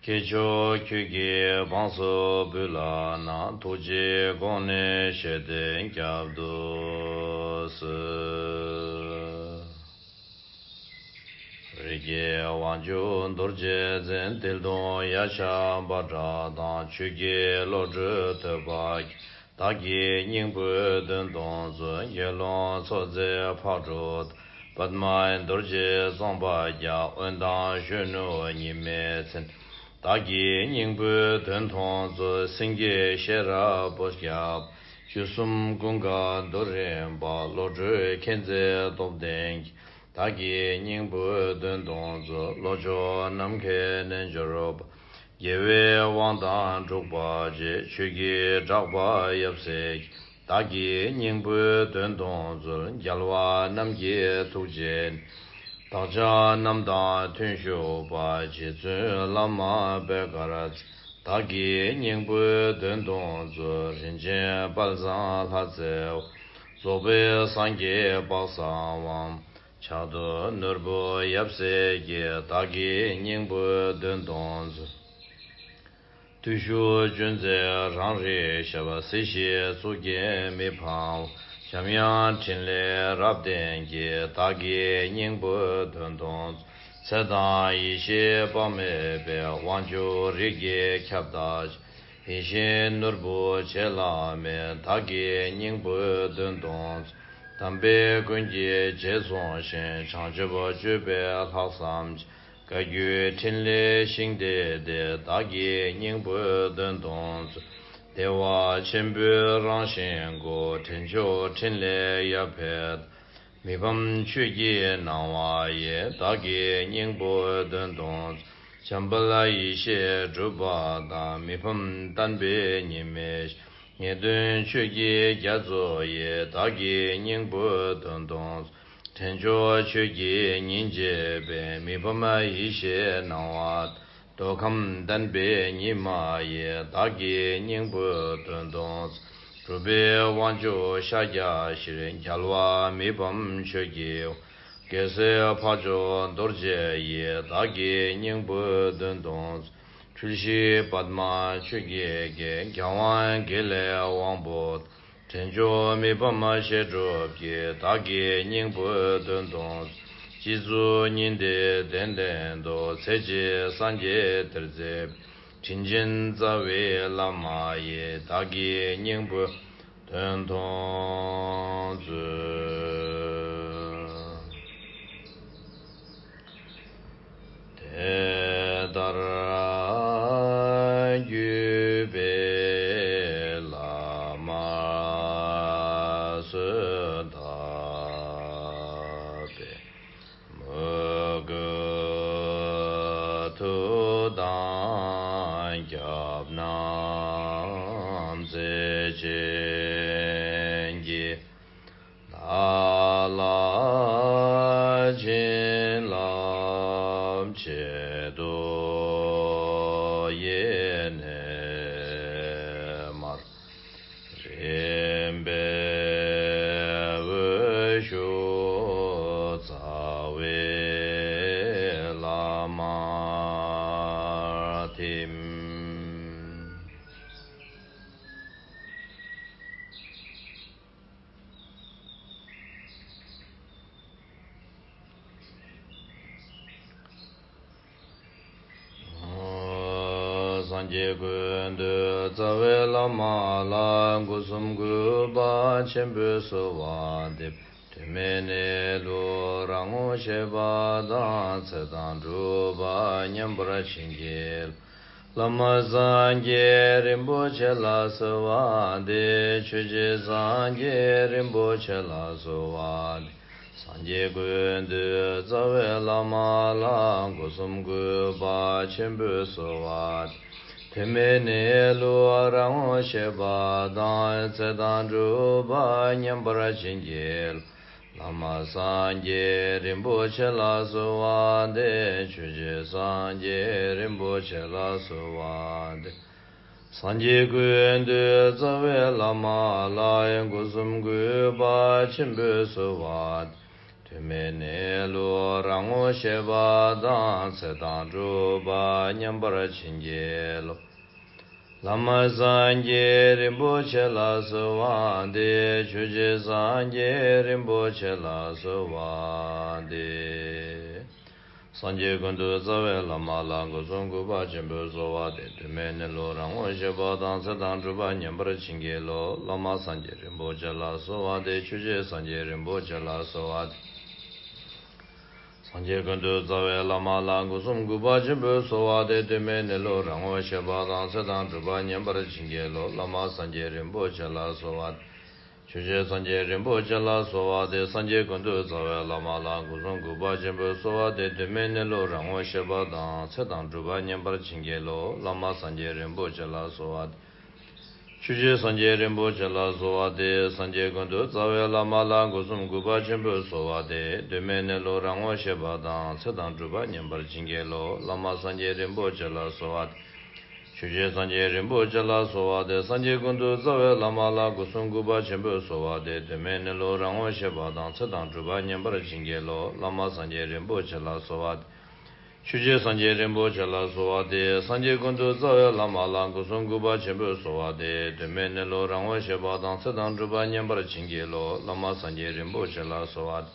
སྐྱེས་མཆོག་ཁྱོད་ཀྱི་འབངས་སུ་འབུལ་ལགས་ན། ཐུགས་རྗེའི་དགོངས་ནས་བཞེས་ཏེ་བསྐྱབ་ཏུ་གསོལ། རིགས་ཀྱི་དབང་ཕྱུག་རྡོ་རྗེ་འཛིན། གཏེར་སྟོན་ཡ་ཤ་འབའ་ཌྷ་དང་། ཆོས་ཀྱི་བློ་གྲོས་ཐོས་པ་མཁྱེན། བདག་གི་སྙིང་པོའི་དོན་དུ་མཛོད། དགེ་སློང་ཚོགས་རྫས་ཕག་གྲུ་དང་། པདྨ་རྡོ་རྗེ་ཚངས་པ་རྒྱ། འོད་མདངས་གཞོན་ནུ་ཉི་མའི་མཚན། བདག་གི་སྙིང་པོའི་དོན་མཐོང་ཚུལ། སེང་གེ་ཤེས་རབ་པོ་སྐྱབས། བཅུ་གསུམ་ཀུན་དགའ་རྡོ་རིང་པ། བློ་གྲོས་མཁྱེན་བརྩེ་སྟོབས་ལྡན་གྱི། བདག་གི་སྙིང་པོའི་དོན་མཐོང་ཚུལ། ལྷོ་ཕྱོགས་ནམ་མཁའི་རྣལ་འབྱོར་པ། རྒྱལ་བའི་དབང་དང་འགྲུབ་པ་ཆེ། ཆོས་ཀྱི་གྲགས་པ་ཡབ་སྲས་ཀྱི། བདག་གི་སྙིང་པོའི་དོན་མཐོང་ཚུལ། རྒྱལ་བ་རྣམས་ཀྱི་ཐུགས་རྗེ་ནི། བདག་ཅག་རྣམས་དང་མཐུན་བཞུགས་པ། རྗེ་བཙུན་བླ་མ་པད་དཀར་རྩེ། བདག་གི་སྙིང་པོའི་དོན་མཐོང་ཚུལ། རིན་ཆེན་དཔལ་བཟང་ལྷ་རྩེ་བ། རྫོགས་པའི་སངས་རྒྱས་དཔག་བསམ་དབང་། ཕྱག་ཏུ་ནོར་བུ་ཡབ་སྲས་ཀྱི། བདག་གི་སྙིང་པོའི་དོན་མཐོང་ཚུལ། བརྟུལ་ཞུགས་ཅུང་ཟད་རང་རིག་ཤར་བ། སྲིད་ཞིའི་གཙུག་རྒྱན་མི་ཕམ་པ། འཇམ་དབྱངས་ཕྲིན་ལས་རབ་བརྟན་གྱི། བདག་གི་སྙིང་པོའི་དོན་མཐོང་ཚུལ། ཚེ་དང་ཡེ་ཤེས་དཔག་མེད་པའི། དབང་ཕྱུག་རིགས་བརྒྱའི་ཁྱབ་བདག་ཆེ། ཡིད་བཞིན་ནོར་བུ་བྱེ་བླ་མའི། བདག་གི་སྙིང་པོའི་དོན་མཐོང་ཚུལ། དམ་པའི་ཀུན་གྱི་རྗེས་བཟུང་ཞིང་། བྱང་ཆུབ་སྤྱོད་པའི་ལྷག་བསམ་ཆེ། བཀའ་བརྒྱུད་ཕྲིན་ལས་ཤིང་རྟ་སྟེ། བདག་གི་སྙིང་པོའི་དོན་མཐོང་ཚུལ། བདེ་བ་ཆེན་པོའི་རང་བཞིན་སྐུ། འདྲེན་མཆོག་ཕྲིན་ལས་ཡབ་ཕེབས། མི་ཕམ་ཆོས་ཀྱི་སྣང་བ་ཡིས། བདག་གི་སྙིང་པོའི་དོན་མཐོང་ཚུལ། འཇམ་དཔལ་ཡེ་ཤེས་གྲུབ་པ་དང་། མི་ཕམ་བསྟན་པའི་ཉི་མའི་ཞལ། ངེས་དོན་ཆོས་ཀྱི་རྒྱ་མཚོ་ཡིས། བདག་གི་སྙིང་པོའི་དོན་མཐོང་ཚུལ། འདྲེན་མཆོག་ཆོས་ཀྱི་ཉིན་བྱེད་པའི། མི་ཕམ་ཡེ་ཤེས་སྣང་བ། མདོ་ཁམས་བསྟན་པའི་ཉི་མ་ཡིས། བདག་གི་སྙིང་པོའི་དོན་མཐོང་ཚུལ། གྲུབ་པའི་དབང་ཕྱུག་ཤཱཀྱ་ཤྲཱི། རྒྱལ་བ་མི་ཕམ་ཆོས་ཀྱི། རྒྱལ་སྲས་འཕགས་མཆོག་རྡོ་རྗེ་ཡིས། བདག་གི་སྙིང་པོའི་དོན་མཐོང་ཚུལ། འཁྲུལ་ཞིག་པདྨ་ཆོས་ཀྱི་རྒྱལ། རྒྱལ་དབང་དགེ་ལེགས་དབང་པོ། འདྲེན་མཆོག་མི་ཕམ་བཤད་སྒྲུབ་ཀྱི། བདག་གི་སྙིང་པོའི་དོན་མཐོང་ཚུལ། སྤྱི་གཙུག་གཉིས་ལྡན་གདན་སྟེང་དུ། ཚེ་གཅིག་སངས་རྒྱས་དེར་མཛད་པའི། དྲིན་ཅན་རྩ་བའི་བླ་མ་ཡིས། བདག་གི་སྙིང་པོའི་དོན་མཐོང་ཚུལ། དེ་ལྟར་བརྒྱུད་པའི་བླ་མ་གསོལ་བཏབ་པའི། མོས་གུས་ཐུགས་དམ་སྐྱབས་རྣམ་མཛེས་བྱེད་ཀྱི། བདག་ལ་བྱིན་རླབས་ཆེད་དུ་ཡེ་ནས་མར། རིམ་པས་འོད་ཞུ་རྩ་བའི་བླ་མར་ཐིམ། སངས་རྒྱས་ཀུན་འདུས་རྩ་བའི་བླ་མ་ལ། སྒོ་གསུམ་གུས་པ་ཆེན་པོས་གསོལ་བ་འདེབས། དོན་མེད་གནས་ལུགས་རང་ངོ་ཤེས་པ་དང་། ཚེ་དང་སྒྲུབ་པ་མཉམ་པར་བྱིན་གྱིས་རློབས། བླ་མ་སངས་རྒྱས་རིན་པོ་ཆེ་ལ་གསོལ་བ་འདེབས། ཆོས་རྗེ་སངས་རྒྱས་རིན་པོ་ཆེ་ལ་གསོལ་བ་འདེབས། སངས་རྒྱས་ཀུན་འདུས་རྩ་བའི་བླ་མ་ལ། སྒོ་གསུམ་གུས་པ་ཆེན་པོས་གསོལ་བ་འདེབས། དོན་མེད་གནས་ལུགས་རང་ངོ་ཤེས་པ་དང་། ཚེ་དང་སྒྲུབ་པ་མཉམ་པར་བྱིན་གྱིས་རློབས། བླ་མ་སངས་རྒྱས་རིན་པོ་ཆེ་ལ་གསོལ་བ་འདེབས། ཆོས་རྗེ་སངས་རྒྱས་རིན་པོ་ཆེ་ལ་གསོལ་བ་འདེབས། སངས་རྒྱས་ཀུན་འདུས་རྩ་བའི་བླ་མ་ལ། སྒོ་གསུམ་གུས་པ་ཆེན་པོས་གསོལ་བ་འདེབས། དོན་མེད་གནས་ལུགས་རང་ངོ་ཤེས་པ་དང་། ཚེ་དང་སྒྲུབ་པ་མཉམ་པར་བྱིན་གྱིས་རློབས། བླ་མ་སངས་རྒྱས་རིན་པོ་ཆེ་ལ་གསོལ་བ་འདེབས། ཆོས་རྗེ་སངས་རྒྱས་རིན་པོ་ཆེ་ལ་གསོལ་བ་འདེབས། སངས་རྒྱས་ཀུན་འདུས་རྩ་བའི་བླ་མ་ལ། སྒོ་གསུམ་གུས་པ་ཆེན་པོས་གསོལ་བ་འདེབས། དོན་མེད་གནས་ལུགས་རང་ངོ་ཤེས་པ་དང་། ཚེ་དང་སྒྲུབ་པ་མཉམ་པར་བྱིན་གྱིས་རློབས། བླ་མ་སངས་རྒྱས་རིན་པོ་ཆེ་ལ་གསོལ་བ་འདེབས། ཆོས་རྗེ་སངས་རྒྱས་རིན་པོ་ཆེ་ལ་གསོལ་བ་འདེབས། སངས་རྒྱས་ཀུན་ཏུ་རྩ་བའི་བླ་མ་ལ། སྒོ་གསུམ་གུས་པ་ཆེན་པོས་གསོལ་བ་འདེབས། དོན་མེད་གནས་ལུགས་རང་ངོ་ཤེས་པ་དང་། ཚེ་དང་སྒྲུབ་པ་མཉམ་པར་བྱིན་གྱིས་རློབས། བླ་མ་སངས་རྒྱས་རིན་པོ་ཆེ་ལ་གསོལ་བ་འདེབས། ཆོས་རྗེ་སངས་རྒྱས་རིན་པོ་ཆེ་ལ་གསོལ་བ་འདེབས། སངས་རྒྱས་ཀུན་ཏུ་རྩ་བའི་བླ་མ་ལ། སྒོ་གསུམ་གུས་པ་ཆེན་པོས་གསོལ་བ་འདེབས། དོན་མེད་གནས་ལུགས་རང་ངོ་ཤེས་པ་དང་། ཚེ་དང་སྒྲུབ་པ་མཉམ་པར་བྱིན་གྱིས་རློབས། བླ་མ་སངས་རྒྱས་རིན་པོ་ཆེ་ལ་གསོལ་བ་འདེབས། ཆོས་རྗེ་སངས་རྒྱས་རིན་པོ་ཆེ་ལ་གསོལ་བ་འདེབས། སངས་རྒྱས་ཀུན་ཏུ་རྩ་བའི་བླ་མ་ལ། སྒོ་གསུམ་གུས་པ་ཆེན་པོས་གསོལ་བ་འདེབས། དོན་མེད་གནས་ལུགས་རང་ངོ་ཤེས་པ་དང་། ཚེ་དང་སྒྲུབ་པ་མཉམ་པར་བྱིན་གྱིས་རློབས། བླ་མ་སངས་རྒྱས་རིན་པོ་ཆེ་ལ་གསོལ་བ་འདེབས། ཆོས་རྗེ་སངས་རྒྱས་རིན་པོ་ཆེ་ལ་གསོལ་བ་འདེབས། སངས་རྒྱས་ཀུན་ཏུ་རྩ་བའི་བླ་མ་ལ། སྒོ་གསུམ་གུས་པ་ཆེན་པོས་གསོལ་བ་འདེབས། དོན་མེད་གནས་ལུགས་རང་ངོ་ཤེས་པ་དང་། ཚེ་དང་སྒྲུབ་པ་མཉམ་པར་བྱིན་གྱིས་རློབས། བླ་མ་སངས་རྒྱས་རིན་པོ་ཆེ་ལ་གསོལ་བ་འདེབས། ཆོས་རྗེ་སངས་རྒྱས་རིན་པོ་ཆེ་ལ་གསོལ་བ་འདེབས། སངས་རྒྱས་ཀུན་ཏུ་རྩ་བའི་བླ་མ་ལ། སྒོ་གསུམ་གུས་པ་ཆེན་པོས་གསོལ་བ་འདེབས། དོན་མེད་གནས་ལུགས་རང་ངོ་ཤེས་པ་དང་། ཚེ་དང་སྒྲུབ་པ་མཉམ་པར་བྱིན་གྱིས་རློབས། བླ་མ་སངས་རྒྱས་རིན་པོ་ཆེ་ལ་གསོལ་བ་འདེབས།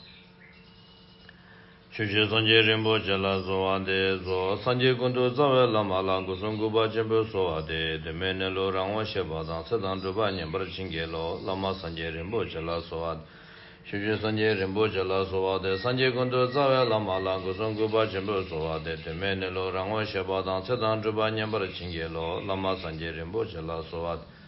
ཆོས་རྗེ་སངས་རྒྱས་རིན་པོ་ཆེ་ལ་གསོལ་བ་འདེབས་སོ། སངས་རྒྱས་ཀུན་ཏུ་རྩ་བའི་བླ་མ་ལ། སྒོ་གསུམ་གུས་པ་ཆེན་པོས་གསོལ་བ་འདེབས། དོན་མེད་གནས་ལུགས་རང་ངོ་ཤེས་པ་དང་། ཚེ་དང་སྒྲུབ་པ་མཉམ་པར་བྱིན་གྱིས་རློབས། བླ་མ་སངས་རྒྱས་རིན་པོ་ཆེ་ལ་གསོལ་བ་འདེབས། ཆོས་རྗེ་སངས་རྒྱས་རིན་པོ་ཆེ་ལ་གསོལ་བ་འདེབས། སངས་རྒྱས་ཀུན་ཏུ་རྩ་བའི་བླ་མ་ལ། སྒོ་གསུམ་གུས་པ་ཆེན་པོས་གསོལ་བ་འདེབས། དོན་མེད་གནས་ལུགས་རང་ངོ་ཤེས་པ་དང་། ཚེ་དང་སྒྲུབ་པ་མཉམ་པར་བྱིན་གྱིས་རློབས། བླ་མ་སངས་རྒྱས་རིན་པོ་ཆེ་ལ་གསོལ་བ་འདེབས།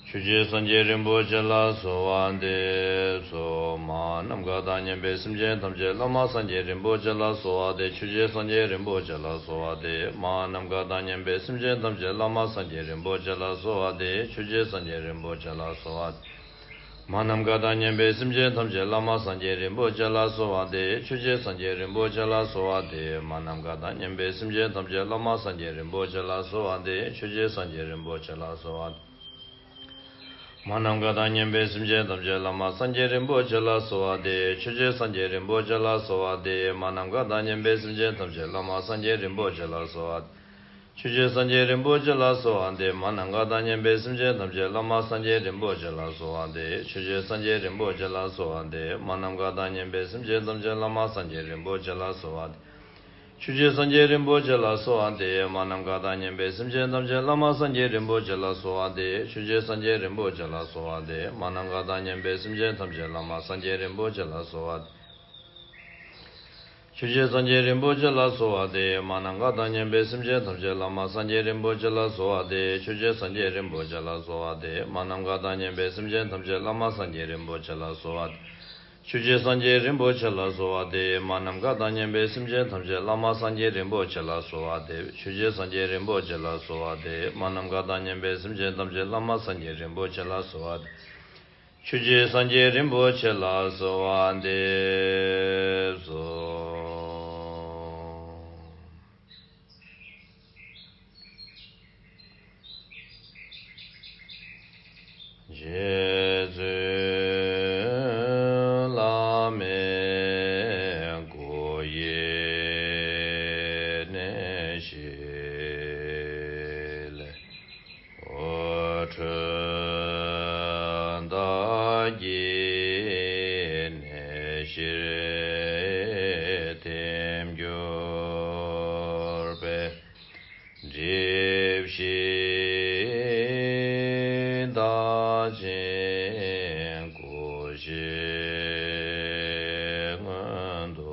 ཆོས་རྗེ་སངས་རྒྱས་རིན་པོ་ཆེ་ལ་གསོལ་བ་འདེབས་སོ། མ་ནམ་མཁའ་དང་མཉམ་པའི་སེམས་ཅན་ཐམས་ཅད། བླ་མ་སངས་རྒྱས་རིན་པོ་ཆེ་ལ་གསོལ་བ་འདེབས། ཆོས་རྗེ་སངས་རྒྱས་རིན་པོ་ཆེ་ལ་གསོལ་བ་འདེབས། མ་ནམ་མཁའ་དང་མཉམ་པའི་སེམས་ཅན་ཐམས་ཅད། བླ་མ་སངས་རྒྱས་རིན་པོ་ཆེ་ལ་གསོལ་བ་འདེབས། ཆོས་རྗེ་སངས་རྒྱས་རིན་པོ་ཆེ་ལ་གསོལ་བ་འདེབས། མ་ནམ་མཁའ་དང་མཉམ་པའི་སེམས་ཅན་ཐམས་ཅད། བླ་མ་སངས་རྒྱས་རིན་པོ་ཆེ་ལ་གསོལ་བ་འདེབས། ཆོས་རྗེ་སངས་རྒྱས་རིན་པོ་ཆེ་ལ་གསོལ་བ་འདེབས། མ་ནམ་མཁའ་དང་མཉམ་པའི་སེམས་ཅན་ཐམས་ཅད། བླ་མ་སངས་རྒྱས་རིན་པོ་ཆེ་ལ་གསོལ་བ་འདེབས། ཆོས་རྗེ་སངས་རྒྱས་རིན་པོ་ཆེ་ལ་གསོལ་བ་འདེབས། མ་ནམ་མཁའ་དང་མཉམ་པའི་སེམས་ཅན་ཐམས་ཅད། བླ་མ་སངས་རྒྱས་རིན་པོ་ཆེ་ལ་གསོལ་བ་འདེབས། ཆོས་རྗེ་སངས་རྒྱས་རིན་པོ་ཆེ་ལ་གསོལ་བ་འདེབས། མ་ནམ་མཁའ་དང་མཉམ་པའི་སེམས་ཅན་ཐམས་ཅད། བླ་མ་སངས་རྒྱས་རིན་པོ་ཆེ་ལ་གསོལ་བ་འདེབས། ཆོས་རྗེ་སངས་རྒྱས་རིན་པོ་ཆེ་ལ་གསོལ་བ་འདེབས། མ་ནམ་མཁའ་དང་མཉམ་པའི་སེམས་ཅན་ཐམས་ཅད། བླ་མ་སངས་རྒྱས་རིན་པོ་ཆེ་ལ་གསོལ་བ་འདེབས། ཆོས་རྗེ་སངས་རྒྱས་རིན་པོ་ཆེ་ལ་གསོལ་བ་འདེབས། མ་ནམ་མཁའ་དང་མཉམ་པའི་སེམས་ཅན་ཐམས་ཅད། བླ་མ་སངས་རྒྱས་རིན་པོ་ཆེ་ལ་གསོལ་བ་འདེབས། ཆོས་རྗེ་སངས་རྒྱས་རིན་པོ་ཆེ་ལ་གསོལ་བ་འདེབས། མ་ནམ་མཁའ་དང་མཉམ་པའི་སེམས་ཅན་ཐམས་ཅད། བླ་མ་སངས་རྒྱས་རིན་པོ་ཆེ་ལ་གསོལ་བ་འདེབས། ཆོས་རྗེ་སངས་རྒྱས་རིན་པོ་ཆེ་ལ་གསོལ་བ་འདེབས། མ་ནམ་མཁའ་དང་མཉམ་པའི་སེམས་ཅན་ཐམས་ཅད། བླ་མ་སངས་རྒྱས་རིན་པོ་ཆེ་ལ་གསོལ་བ་འདེབས། ཆོས་རྗེ་སངས་རྒྱས་རིན་པོ་ཆེ་ལ་གསོལ་བ་འདེབས། མ་ནམ་མཁའ་དང་མཉམ་པའི་སེམས་ཅན་ཐམས་ཅད། བླ་མ་སངས་རྒྱས་རིན་པོ་ཆེ་ལ་གསོལ་བ་འདེབས། ཆོས་རྗེ་སངས་རྒྱས་རིན་པོ་ཆེ་ལ་གསོལ་བ་འདེབས། མ་ནམ་མཁའ་དང་མཉམ་པའི་སེམས་ཅན་ཐམས་ཅད། བླ་མ་སངས་རྒྱས་རིན་པོ་ཆེ་ལ་གསོལ་བ་འདེབས། ཆོས་རྗེ་སངས་རྒྱས་རིན་པོ་ཆེ་ལ་གསོལ་བ་འདེབས། མ་ནམ་མཁའ་དང་མཉམ་པའི་སེམས་ཅན་ཐམས་ཅད། བླ་མ་སངས་རྒྱས་རིན་པོ་ཆེ་ལ་གསོལ་བ་འདེབས། ཆོས་རྗེ་སངས་རྒྱས་རིན་པོ་ཆེ་ལ་གསོལ་བ་འདེབས། མ་ནམ་མཁའ་དང་མཉམ་པའི་སེམས་ཅན་ཐམས་ཅད། བླ་མ་སངས་རྒྱས་རིན་པོ་ཆེ་ལ་གསོལ་བ་འདེབས། ཆོས་རྗེ་སངས་རྒྱས་རིན་པོ་ཆེ་ལ་གསོལ་བ་འདེབས་སོ། རྗེ་བཙུན་བླ་མའི་སྐུ་ཡི་གནས་བཞི་ལས། འོད་འཕྲོས་བདག་གི་གནས་བཞིར་ཐིམ་གྱུར་པས། སྒྲིབ་བཞི་དག་ཅིང་སྐུ་བཞི་མངོན་དུ་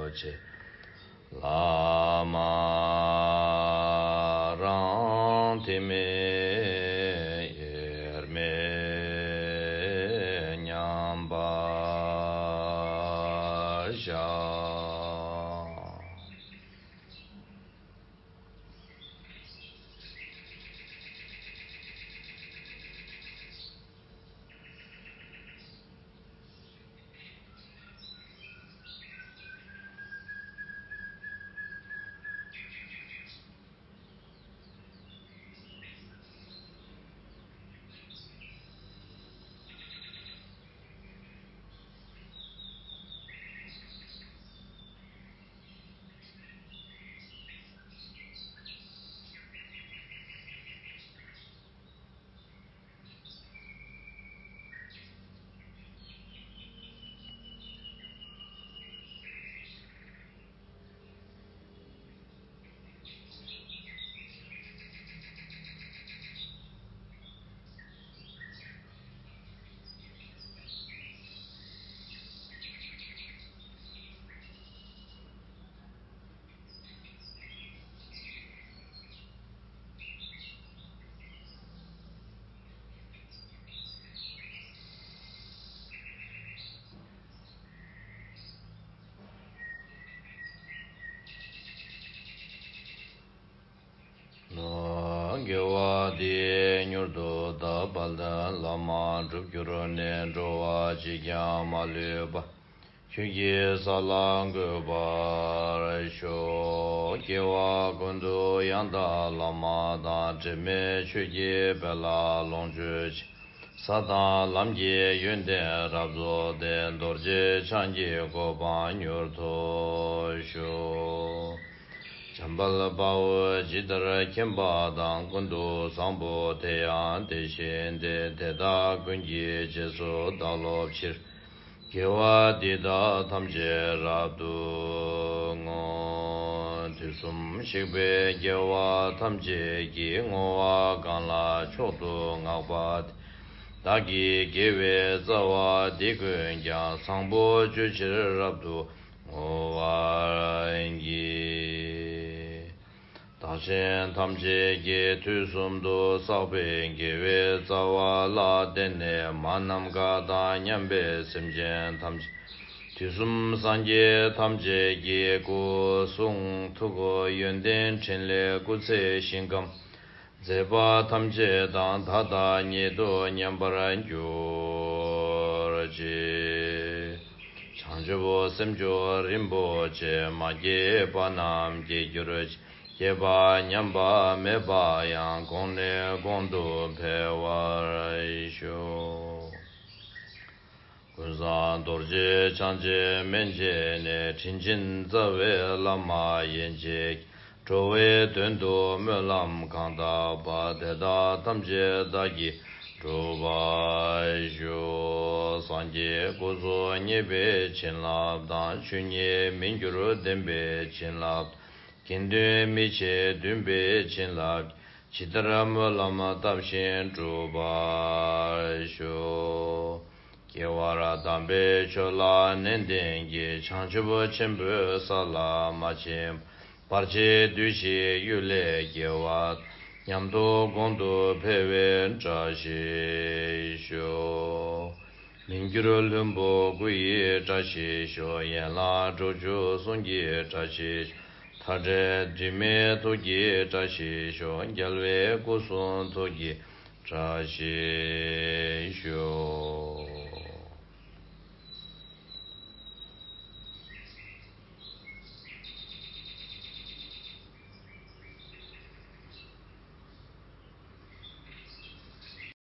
བྱེད། བླ་མ་རང་ཐིམ་དབྱེར་མེད་མཉམ་པར་བཞག། དགེ་བ་འདི་མྱུར་དུ་བདག་དཔལ་ལྡན་བླ་མར་འགྲུབ་གྱུར་ནས། འགྲོ་བ་གཅིག་ཀྱང་མ་ལུས་པ། ཆོས་ཀྱི་ས་ལ་འགོད་པར་ཤོག། སྐྱེ་བ་ཀུན་ཏུ་ཡང་དག་བླ་མ་དང་། དྲི་མེད་ཆོས་ཀྱི་དཔལ་ལ་ལོངས་སྤྱོད་ཅིང་། ས་དང་ལམ་གྱི་ཡོན་ཏན་རབ་རྫོགས་ཏེ། རྡོ་རྗེ་འཆང་གི་གོ་འཕང་མྱུར་ཐོབ་ཤོག། འཇམ་དཔལ་དཔའ་བོས་ཇི་ལྟར་མཁྱེན་པ་དང་། ཀུན་ཏུ་བཟང་པོ་དེ་ཡང་དེ་བཞིན་ཏེ། དེ་དག་ཀུན་གྱི་རྗེས་སུ་བདག་སློབ་ཕྱིར། དགེ་བ་འདི་དག་ཐམས་ཅད་རབ་ཏུ་བསྔོ། དུས་གསུམ་གཤེགས་པའི་རྒྱལ་བ་ཐམས་ཅད་ཀྱིས། བསྔོ་བ་གང་ལ་མཆོག་ཏུ་བསྔགས་པ་དེས། བདག་གི་དགེ་བའི་རྩ་བ་འདི་ཀུན་ཀྱང་། བཟང་པོ་སྤྱོད་ཕྱིར་རབ་ཏུ་བསྔོ་བར་བགྱི། བདག་གཞན་ཐམས་ཅད་ཀྱིས་དུས་གསུམ་དུ་བསགས་པའི་དགེ་བའི་རྩ་བ་ལ་བརྟེན་ནས། མ་ནམ་མཁའ་དང་མཉམ་པའི་སེམས་ཅན་ཐམས་ཅད། དུས་གསུམ་སངས་རྒྱས་ཐམས་ཅད་ཀྱི་སྐུ་གསུང་ཐུགས་ཡོན་ཏན་ཕྲིན་ལས་སྐུ་ཚེ་ཞིང་ཁམས་མཛད་པ་ཐམས་ཅད་དང་། ད་ལྟ་ཉིད་དུ་མཉམ་པར་གྱུར་ཅིག། བྱང་ཆུབ་སེམས་མཆོག་རིན་པོ་ཆེ། མ་སྐྱེས་པ་རྣམས་སྐྱེ་གྱུར་ཅིག། སྐྱེས་པ་ཉམས་པ་མེད་པ་ཡང་། གོང་ནས་གོང་དུ་འཕེལ་བར་ཤོག། ཀུན་བཟང་རྡོ་རྗེ་འཆང་ཆེན་མན་ཆད་ནས། དྲིན་ཆེན་རྩ་བའི་བླ་མ་ཡན་ཆད་ཀྱིས། འགྲོ་བའི་དོན་དུ་སྨོན་ལམ་གང་བཏབ་པ། དེ་དག་ཐམས་ཅད་བདག་གིས་འགྲུབ་པར་ཤོག། སངས་རྒྱས་སྐུ་གསུང་བརྙེས་པའི་བྱིན་རླབས་དང་། ཆོས་ཉིད་མི་འགྱུར་བདེན་པའི་བྱིན་རླབས། དགེ་འདུན་མི་ཕྱེད་འདུན་པའི་བྱིན་རླབས་ཀྱིས། ཇི་ལྟར་སྨོན་ལམ་བཏབ་བཞིན་འགྲུབ་པར་ཤོག། སྐྱེ་བར་གདམས་པའི་ཆོས་ལ་ནན་ཏན་གྱིས། བྱང་ཆུབ་ཆེན་པོའི་ས་ལ་མ་ཕྱིན་པར། བར་ཆད་འདུལ་ཞིང་གཡུལ་ལས་རྒྱལ་བ་དང་། མཉམ་དུ་གོང་དུ་འཕེལ་བའི་བཀྲ་ཤིས་ཤོག། མི་འགྱུར་ལྷུན་པོ་སྐུ་ཡི་བཀྲ་ཤིས་ཤོག། ཡན་ལག་དྲུག་ཅུ་གསུང་གི་བཀྲ་ཤིས་ཤོག། མཐའ་བྲལ་དྲི་མེད་ཐུགས་ཀྱི་བཀྲ་ཤིས་ཤོག། རྒྱལ་བའི་སྐུ་གསུང་ཐུགས་ཀྱི་བཀྲ་ཤིས་ཤོག།